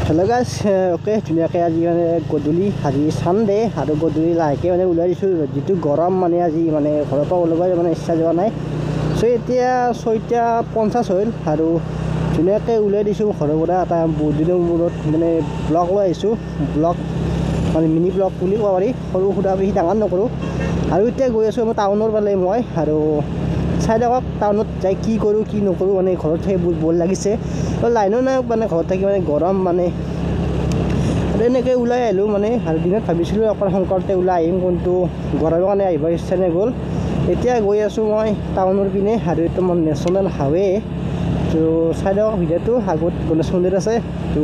Hello' গাইছ, okay ধুনীয়াকৈ আজি মানে গধূলি, আজি ছানডে আৰু গধূলি লাহেকৈ মানে ওলাই দিছোঁ। যিটো গৰম মানে আজি মানে ঘৰৰ পৰা ওলাব মানে ইচ্ছা যোৱা নাই। চ' এতিয়া 6:50 হ'ল আৰু ধুনীয়াকৈ ওলাই দিছোঁ ঘৰৰ পৰা। এটা বহুত দিনৰ মূৰত মানে ব্লগ লৈ আহিছোঁ, ব্লগ মানে মিনি ব্লগ বুলি ক'ব পাৰি, সৰু সুৰা বেছি ডাঙৰ নকৰোঁ। আৰু এতিয়া গৈ আছোঁ মই টাউনৰ ফালে মই, আৰু চাই থাকক টাউনত যাই কি কৰোঁ কি নকৰোঁ। মানে ঘৰত থাকি বহুত বৰ লাগিছে, লাইনো নাই, মানে ঘৰত থাকি মানে গৰম মানে। আৰু এনেকৈ ওলাই আহিলোঁ মানে। আৰু দিনত ভাবিছিলোঁ অকল শংকৰতে ওলাই আহিম, কিন্তু গৰমৰ কাৰণে আহিব ইচ্ছা নগ'ল। এতিয়া গৈ আছোঁ মই টাউনৰ পিনে, আৰু এইটো মোৰ নেশ্যনেল হাইৱে। তো চাই থাকক ভিডিঅ'টো। আগত গণেশ মন্দিৰ আছে, তো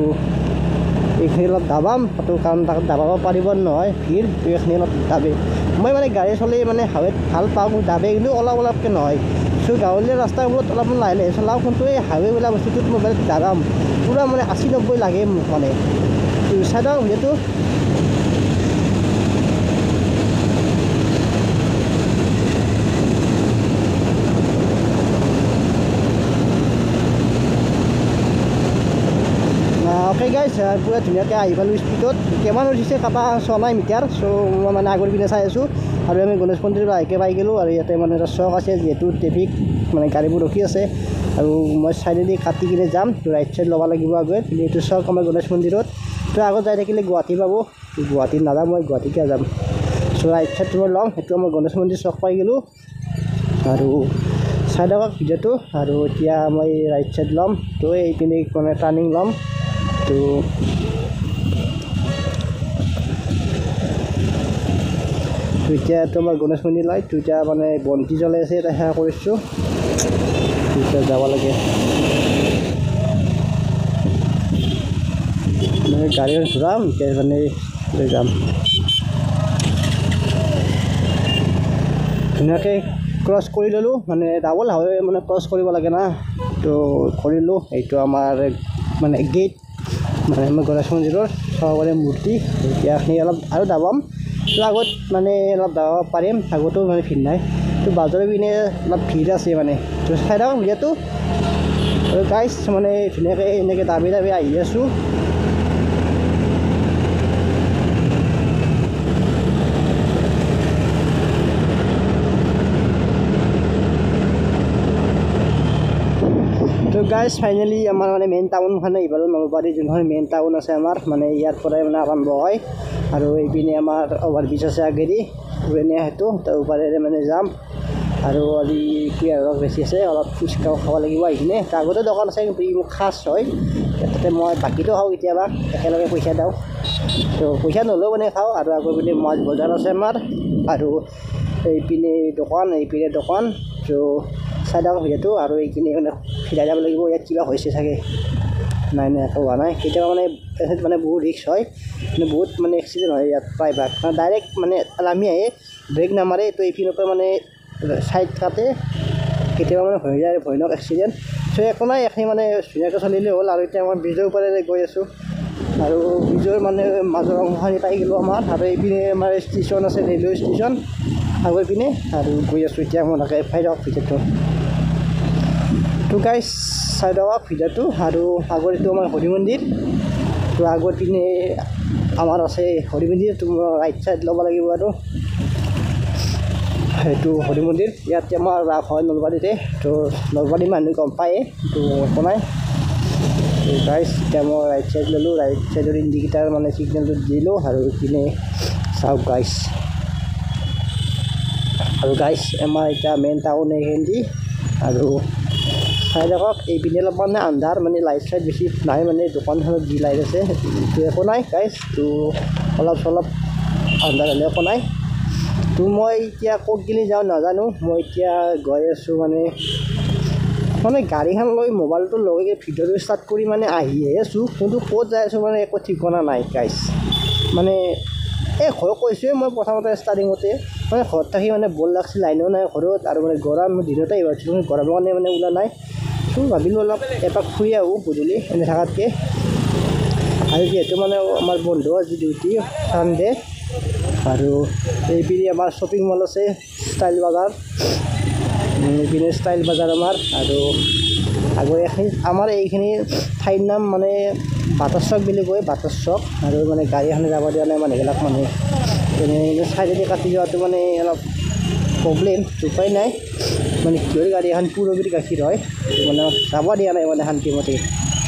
এইখিনি অলপ দাবাম, তো কাৰণ তাক দাবাব পাৰিব নহয় ভিৰ, তো এইখিনি অলপ দাবে। মই মানে গাড়ী চলাই মানে হাইৱেত ভাল পাওঁ, দাবে কিন্তু অলপ অলপকৈ নহয়। চ' গাঁৱলীয়া ৰাস্তাবোৰত অলপমান লাহে লাহে চলাওঁ, কিন্তু এই হাইৱে বোলা বস্তুটোত মই মানে দাবাম পূৰা মানে 80-90 লাগে মোক মানে। চাই থাকক ভিডিঅ'টো। অ'কে গাইছ, পূৰা ধুনীয়াকৈ আহি পালোঁ স্পীডত। কিমান উঠিছে কাপা চোৱা নাই মিটাৰ, চ' মই মানে আগৰ পিনে চাই আছোঁ। আৰু আমি গণেশ মন্দিৰ লাহেকৈ পাই গ'লোঁ। আৰু ইয়াতে মানে এটা চক আছে, যিহেতু ট্ৰেফিক মানে গাড়ীবোৰ ৰখি আছে। আৰু মই চাইডেদি কাটি কিনে যাম, ৰাইট চাইড ল'ব লাগিব আগত। কিন্তু এইটো চক আমাৰ গণেশ মন্দিৰত, তো আগত যাই থাকিলে গুৱাহাটী পাব, গুৱাহাটীত নাযাওঁ মই, গুৱাহাটীকে যাম। চ' ৰাইট চাইডটো মই ল'ম, সেইটো আমাৰ গণেশ মন্দিৰ চক পাই গ'লোঁ। আৰু চাই থাকক ভিডিঅ'টো। আৰু এতিয়া মই ৰাইট চাইড ল'ম, তো এইপিনে মানে টাৰ্ণিং ল'ম। তো এতিয়া তোমাৰ গণেশ মন্দিৰ লাইট, তো এতিয়া মানে বন্তি জ্বলাই আছে, এটা সেৱা কৰিছোঁ, এতিয়া যাব লাগে। মানে গাড়ীখন ঘূৰাম এতিয়া, মানে লৈ যাম ধুনীয়াকৈ। ক্ৰছ কৰি ল'লোঁ, মানে ডাবল হাইৱে মানে ক্ৰছ কৰিব লাগে না, তো কৰিলোঁ। এইটো আমাৰ মানে গেট, মানে আমাৰ গণেশ মন্দিৰৰ সভাপতি মূৰ্তি। এতিয়া এইখিনি অলপ আৰু দাবাম, তো আগত মানে অলপ দাবাব পাৰিম, আগতো মানে ভিৰ নাই। তো বাজাৰৰ পিনে অলপ ভিৰ আছে মানে, তো চাই থাকক ভিডিঅ'টো। আৰু গাইছ মানে ধুনীয়াকৈ এনেকৈ দাবি দাবি আহি আছোঁ। তো গাইজ ফাইনেলি আমাৰ মানে মেইন টাউনখন আহি পালোঁ, নলবাৰী যোনখন মেইন টাউন আছে আমাৰ, মানে ইয়াৰ পৰাই মানে আৰম্ভ হয়। আৰু এইপিনে আমাৰ অভাৰব্ৰিজ আছে আগেদি, উৰণীয়া সেতু, তাৰ ওপৰেৰে মানে যাম। আৰু আজি কুঁহিয়াৰ বেছি আছে, অলপ ফুচকাও খাব লাগিব আহি কিনে। তাৰ আগতে দোকান আছে, কিন্তু ই মোক খাচ হয়, তাতে মই বাকীটো খাওঁ কেতিয়াবা, একেলগে পইচা দিওঁ, তো পইচা নহ'লেও মানে খাওঁ। আৰু আগৰ পিনে মাছ বজাৰ আছে আমাৰ, আৰু এইপিনে দোকান, এইপিনে দোকান। তো চাই থাকক ভিডিঅ'টো। আৰু এইখিনি মানে ফিৰাই যাব লাগিব, ইয়াত কিবা হৈছে চাগে, নাই নাই একো হোৱা নাই। কেতিয়াবা মানে ইয়াত মানে বহুত ৰিস্ক হয়, মানে বহুত মানে এক্সিডেণ্ট হয় ইয়াত প্ৰায়ভাগ। মানে ডাইৰেক্ট মানে নামি আহে, ব্ৰেক নামাৰে, তো এইপিনৰ পৰা মানে ছাইড কাটে, কেতিয়াবা মানে হৈ যায় ভয়ানক এক্সিডেণ্ট। চ' একো নাই, এইখিনি মানে ধুনীয়াকৈ চলিলে হ'ল। আৰু এতিয়া মই ব্ৰিজৰ ওপৰেৰে গৈ আছোঁ, আৰু ব্ৰিজৰ মানে মাজৰ অংশখিনি পাই গ'লোঁ আমাৰ। আৰু এইপিনে আমাৰ ষ্টেচন আছে, ৰেলৱে ষ্টেচন আগৰ পিনে। আৰু গৈ আছোঁ এতিয়া মই তাকে চাই থাকক ভিডিঅ'টো। তো গাইছ চাই থাকক ভিডিঅ'টো। আৰু আগৰ এইটো আমাৰ হৰি মন্দিৰ, তো আগৰ পিনে আমাৰ আছে হৰি মন্দিৰ, তো ৰাইট চাইড ল'ব লাগিব। আৰু সেইটো হৰি মন্দিৰ, ইয়াতে আমাৰ ৰাস হয় নলবাৰীতে, তো নলবাৰী মানুহ গম পায়ে, তো একো নাই। তো গাইছ এতিয়া মই ৰাইট চাইড ল'লোঁ, ৰাইট চাইডৰ ইণ্ডিকেটাৰ মানে ছিগনেলটো দিলোঁ। আৰু ইপিনে চাওক গাইছ। আৰু গাইছ আমাৰ এতিয়া মেইন টাউন এইখিনি। আৰু চাই থাকক, এইপিনে অলপ মানে আন্ধাৰ, মানে লাইট চাইট বেছি নাই, মানে দোকানখনত যি লাইট আছে তো একো নাই গাইছ। তো অলপ চলপ আন্ধাৰ হ'লে একো নাই। তো মই এতিয়া ক'ত গেলি যাওঁ নাজানো, মই এতিয়া গৈ আছোঁ মানে মানে গাড়ীখন লৈ মোবাইলটো লৈ ভিডিঅ'টো ষ্টাৰ্ট কৰি মানে আহিহে আছোঁ, কিন্তু ক'ত যাই আছোঁ মানে একো ঠিকনা নাই গাইছ। মানে এই ঘৰত কৈছোঁৱে মই প্ৰথমতে ষ্টাৰ্টিঙতে, মানে ঘৰত থাকি মানে বৰ লাগছে, লাইনো নাই ঘৰত, আৰু মানে গৰম, দিনতে আহিব ভাবিছিলোঁ, গৰমৰ কাৰণে মানে ওলোৱা নাই। চ' ভাবিলোঁ অলপ এপাক ফুৰি আহোঁ গধূলি এনে থকাতকৈ। আৰু যিহেতু মানে আমাৰ বন্ধ আজি ডিউটি ছানডে। আৰু এইপিনে আমাৰ শ্বপিং মল আছে, ষ্টাইল বজাৰ, এইপিনে ষ্টাইল বজাৰ আমাৰ। আৰু আৰু এইখিনি আমাৰ এইখিনি ঠাইৰ নাম মানে বাটাৰ চক বুলি কয়, বাটাৰ চক। আৰু মানে গাড়ী এখনে যাব দিয়া নাই মানুহবিলাক, মানে এনে চাইডেদি কাটি যোৱাটো মানে অলপ প্ৰব্লেম, উপায় নাই। মানে কিহৰ গাড়ী এখন পুৰবীৰ গাখীৰ হয়, মানে যাব দিয়া নাই মানে শান্তিমতে,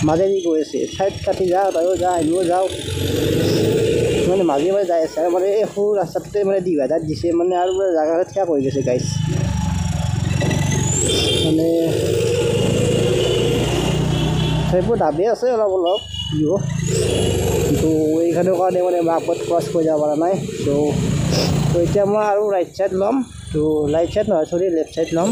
মাজেদি গৈ আছে। চাইড কাটি যা, তয়ো যা, আমিও যাওঁ, মানে মাজে মাজে যাই আছে। আৰু মানে এই সৰু ৰাস্তাটোতে মানে ডিভাইডাৰ দিছে মানে, আৰু পুৰা জাগাতে থিয় হৈ গৈছে গাইছ। মানে সেইবোৰ দাবী আছে অলপ অলপ বিহু, কিন্তু এইখনৰ কাৰণে মানে মই আগত ক্ৰছ কৰি যাব পৰা নাই। ত' এতিয়া মই আৰু ৰাইট ছাইড ল'ম, ত' ৰাইট ছাইড নহয় চৰি লেফ্ট ছাইড ল'ম।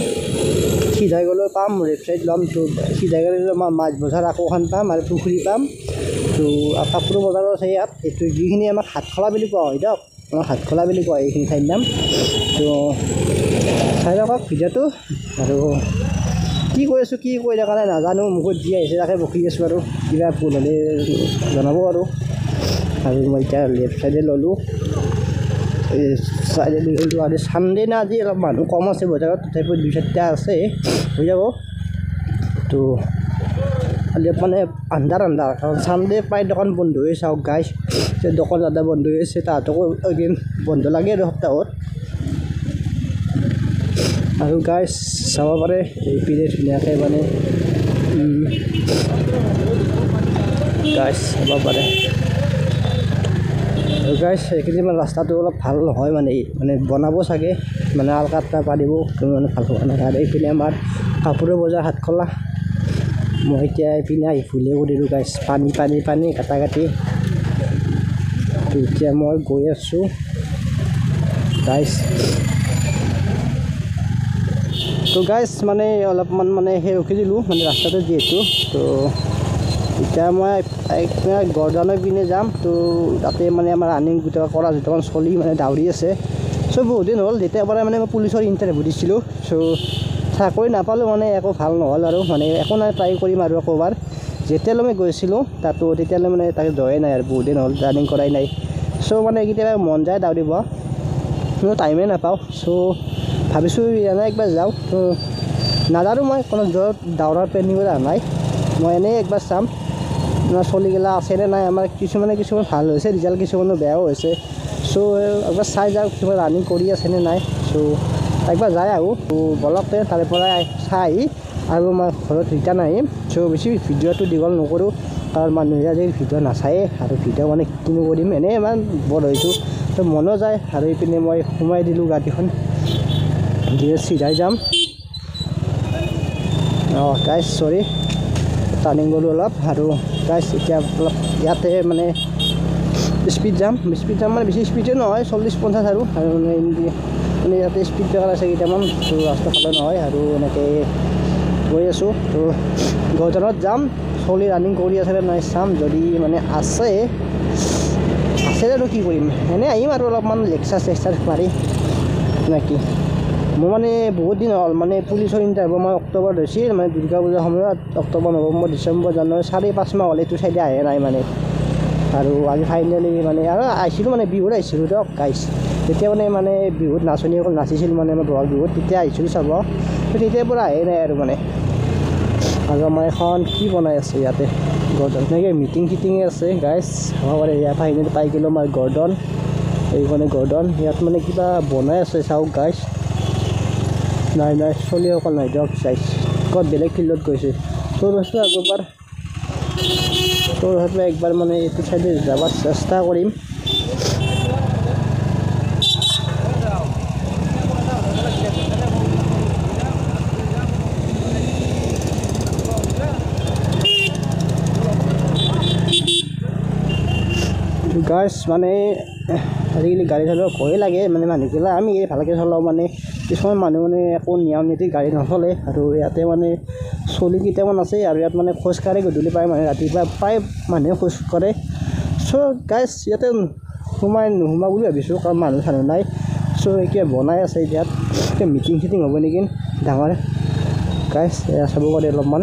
সিধাই গ'লেও পাম, লেফ্ট ছাইড ল'ম। ত' সিধাই গ'লে মই মাছ বজাৰ আকৌ এখন পাম আৰু পুখুৰী পাম। ত' কাপোৰ বজাৰো আছে ইয়াত। এইটো যিখিনি আমাক হাতখোলা বুলি কোৱা হয় দিয়ক, আমাৰ হাতখোলা বুলি কোৱা হয় এইখিনি ঠাইৰ নাম। ত' চাই থাকক ভিডিঅ'টো। আৰু কি কৈ আছোঁ কি কৈ থকা নাই নাজানো, মুখত যি আহিছে তাকে বকি আছোঁ আৰু কিবা ভুল হ'লে জনাব আৰু। আৰু মই এতিয়া লেফ্ট ছাইডে ল'লোঁ, এই চাইডে ল'লোঁ। আৰু চানডে না আজি অলপ মানুহ কম আছে বজাৰত, তথাপিও দুই চাৰিটা আছে, হৈ যাব। তো অলপ মানে আন্ধাৰ আন্ধাৰ, কাৰণ চানডে প্ৰায় দোকান বন্ধ হৈ চাওক গাইছ, দোকান দাদা বন্ধ হৈ আছে, তাহাঁতকো এদিন বন্ধ লাগে আৰু সপ্তাহত। আৰু গাইছ চাব পাৰে এইপিনে ধুনীয়াকৈ মানে গাইছ চাব পাৰে। আৰু গাইছ এইখিনি মানে ৰাস্তাটো অলপ ভাল নহয়, মানে মানে বনাব চাগে, মানে আলকাট্ৰা পাৰিব, মানে ভাল হোৱা নাই। আৰু এইপিনে আমাৰ কাপোৰৰ বজাৰ হাতখোলা। মই এতিয়া এইপিনে আহি ভুলেই কৰিলোঁ গাইছ, পানী পানী পানী কাটা কাটি। এতিয়া মই গৈ আছোঁ গাইছ। তো গাইছ মানে অলপমান মানে সেই ৰখি দিলোঁ মানে ৰাস্তাটো যিহেতু। তো এতিয়া মই গৰদানৰ পিনে যাম। তো তাতে মানে আমাৰ ৰানিং গোটেই কৰা দুটামান চলি মানে দাউৰি আছে। চ' বহুত দিন হ'ল যেতিয়াৰ পৰা মানে মই পুলিচৰ ইণ্টাৰভিউ দিছিলোঁ, চ' চাকৰি নাপালোঁ, মানে একো ভাল নহ'ল আৰু, মানে একো নাই, ট্ৰাই কৰিম আৰু আকৌবাৰ। যেতিয়ালৈ মই গৈছিলোঁ তাতো তেতিয়ালৈ মানে তাকে যোৱাই নাই আৰু, বহুত দিন হ'ল ৰানিং কৰাই নাই। চ' মানে কেতিয়াবা মন যায় দাউৰিব, কিন্তু টাইমেই নাপাওঁ। চ' ভাবিছোঁ এনে একবাৰ যাওঁ। তো নাজানো মই কোনো য'ত দাউৰাৰ প্লেনিং কৰা নাই, মই এনেই একবাৰ চাম চলিগিলা আছেনে নাই। আমাৰ কিছুমানে কিছুমান ভাল হৈছে ৰিজাল্ট, কিছুমানৰ বেয়াও হৈছে। চ' একবাৰ চাই যাওঁ কিছুমান ৰানিং কৰি আছেনে নাই। চ' একবাৰ যাই আহোঁ। তো বলক তাৰে পৰাই চাই আহি আৰু মই ঘৰত ৰিটাৰ্ণ আহিম। চ' বেছি ভিডিঅ'টো দীঘল নকৰোঁ, কাৰণ মানুহে আজিকালি ভিডিঅ' নাচায়ে, আৰু ভিডিঅ' মানে কিনো কৰিম, এনেই ইমান বৰ হৈছোঁ। তো মনো যায়। আৰু এইপিনে মই সোমাই দিলোঁ গাড়ীখন, দিয়ে চিধাই যাম। অঁ গাইছ চৰি টাৰ্ণিং গ'লোঁ অলপ। আৰু গাইছ এতিয়া অলপ ইয়াতে মানে স্পীড যাম, স্পীড যাম মানে বেছি স্পীডে নহয়, 40-50 আৰু। আৰু মানে মানে ইয়াতে স্পীড ব্ৰেকাৰ আছে কেইটামান, তো ৰাস্তা ভালো নহয়। আৰু এনেকৈ গৈ আছোঁ। তো গৌতনত যাম, চলি ৰানিং কৰি আছে নাই চাম, যদি মানে আছে আছে আৰু কি কৰিম, এনেই আহিম আৰু অলপমান লেকচাৰ চেকচাৰ মাৰি নেকি। মোৰ মানে বহুত দিন হ'ল মানে পুলিচৰ ইণ্টাৰভিউ মই অক্টোবৰত হৈছিল, মানে দুৰ্গা পূজাৰ সময়ত, অক্টোবৰ নৱেম্বৰ ডিচেম্বৰ জানুৱাৰী 4-5 মাহ হ'ল এইটো চাইডে আহে নাই মানে। আৰু আজি ফাইনেলি মানে আৰু আহিছিলোঁ, মানে বিহুত আহিছিলোঁ দিয়ক গাইছ। তেতিয়া মানে মানে বিহুত নাচনীসকল নাচিছিল মানে আমাৰ বহাগ বিহুত, তেতিয়া আহিছিলোঁ চাব। তেতিয়াৰ পৰা আহে নাই আৰু মানে। আৰু আমাৰ এখন কি বনাই আছে ইয়াতে গৰ্ডন, তেনেকৈ মিটিং চিটিঙে আছে গাইছ। হ'ব পাৰে ইয়াত ফাইনেলি পাই গ'লোঁ আমাৰ গৰ্ডন, এইখনে গৰ্ডন। ইয়াত মানে কিবা বনাই আছে চাওক গাইছ। নাই নাই চলিসকল নাই দিয়ক গাইছ, ক'ত বেলেগ ফিল্ডত গৈছে। ত' ৰখিছোঁ আগৰবাৰ, ত' তথাপি একবাৰ মানে এইটো চাইডে যাব চেষ্টা কৰিম। গাইছ মানে আজিকালি গাড়ী চলাব ভয়ে লাগে, মানে মানুহগিলা আমি এই ভালকৈ চলাওঁ, মানে কিছুমান মানুহ মানে একো নিয়ম নীতি গাড়ী নচলে। আৰু ইয়াতে মানে চলি কেইটামান আছে, আৰু ইয়াত মানে খোজকাঢ়ি গধূলি প্ৰায় মানুহে ৰাতিপুৱা প্ৰায় মানুহে খোজ কাঢ়ে। চ' গাইছ ইয়াতে সোমাই নোসোমা বুলি ভাবিছোঁ, কাৰণ মানুহ চানুহ নাই। চ' এতিয়া বনাই আছে, ইয়াত এতিয়া মিটিং চিটিং হ'ব নেকি ডাঙৰ গাইছ, এয়া চাব পাৰি অলপমান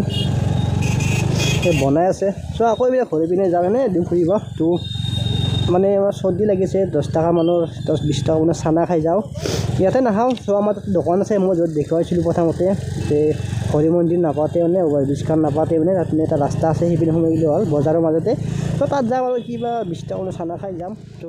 বনাই আছে। চ' আকৌ এইবিলাক ঘূৰি পিনে যাওঁ, এনেই এদিন ফুৰিব। তো মানে আমাৰ চৰ্দি লাগিছে, 10 টকা মানৰ 10-20 টকা মানৰ চানা খাই যাওঁ। ইয়াতে নাখাওঁ। চ' আমাৰ তাতে দোকান আছে, মই য'ত দেখুৱাইছিলোঁ প্ৰথমতে, যে হৰি মন্দিৰ নাপাওঁতে মানে অভাৰ ব্ৰিজখন নাপাওঁতে মানে তাত মানে এটা ৰাস্তা আছে, সেইপিনে সোমাই গ'লে হ'ল বজাৰৰ মাজতে। ত' তাত যাম আৰু কিবা 20 টকা মানৰ চানা খাই যাম। ত'